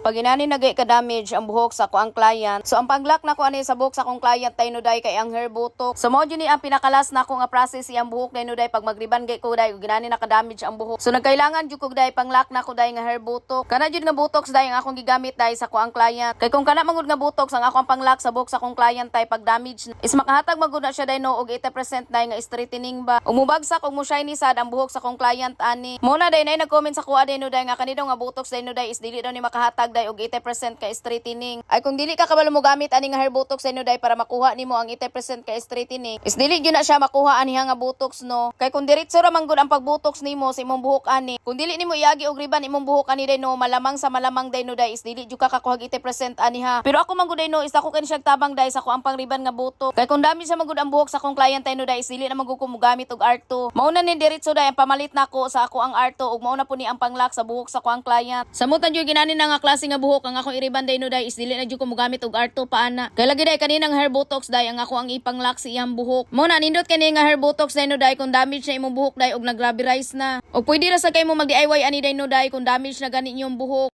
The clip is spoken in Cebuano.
Pag inani na ka damage ang buhok sa akoang client. So ang pag-lock nako ani sa buhok sa akong client, day no day, kay ang hair botox. So mao jud ni ang pinakalas nako nga process iyang buhok, day no day, pag magriban gay ko day ug inani naka damage ang buhok. So nagkailangan jud ko day pang-lock nako day nga hair botox. Kana jud nga botox day ang akong gigamit day sa akoang client. Kay kung kana mangud nga botox ang akong pang-lock sa buhok sa akong client tay pag damage is makahatag magud na siya day no og 80% day nga straightening ba. Ug mubagsak ug mo shiny sad ang buhok sa akong client ani. Mo na day na nag-comment sa kuha day no day nga kani daw nga botox day no day is dili daw ni makahatag day og 80% ka straightening. Ay, kung dili ka kabalo mo gamit ani nga hair botox day no day para makuha nimo ang 80% ka straightening is dili gyud na siya makuha ani nga botox no. Kay kung diretso ra man gud ang pagbotox nimo sa imong buhok ani, kung dili nimo iagi og riban imong buhok ani day no, malamang sa malamang day no day is dili jud ka kakuha og 80% ani ha. Pero ako man gud day no is ako kani siya tabang day sa akoang pangriban nga botox. Kay kung dami siya magud ang buhok sa akong client day no day is dili na man gud ko mogamit og R2. Mao na ni diretso day ang pamalit nako sa ako ang R2 ug mao na po ni ang pang-lock sa buhok sa akoang client. Samutan jud ginani na nga klase nga buhok ang akong iriban day no day is dili na jud ko mogamit og R2 pa ana. Kay lagi day kaninang hair botox day ang ako ang ipang-lock sa iyang buhok. Mao na nindot kani nga hair botox day no day kung damage na imong buhok day og nagrabirize na. Og pwede ra sa kay mo mag DIY ani day no day kung damage na gani inyong buhok.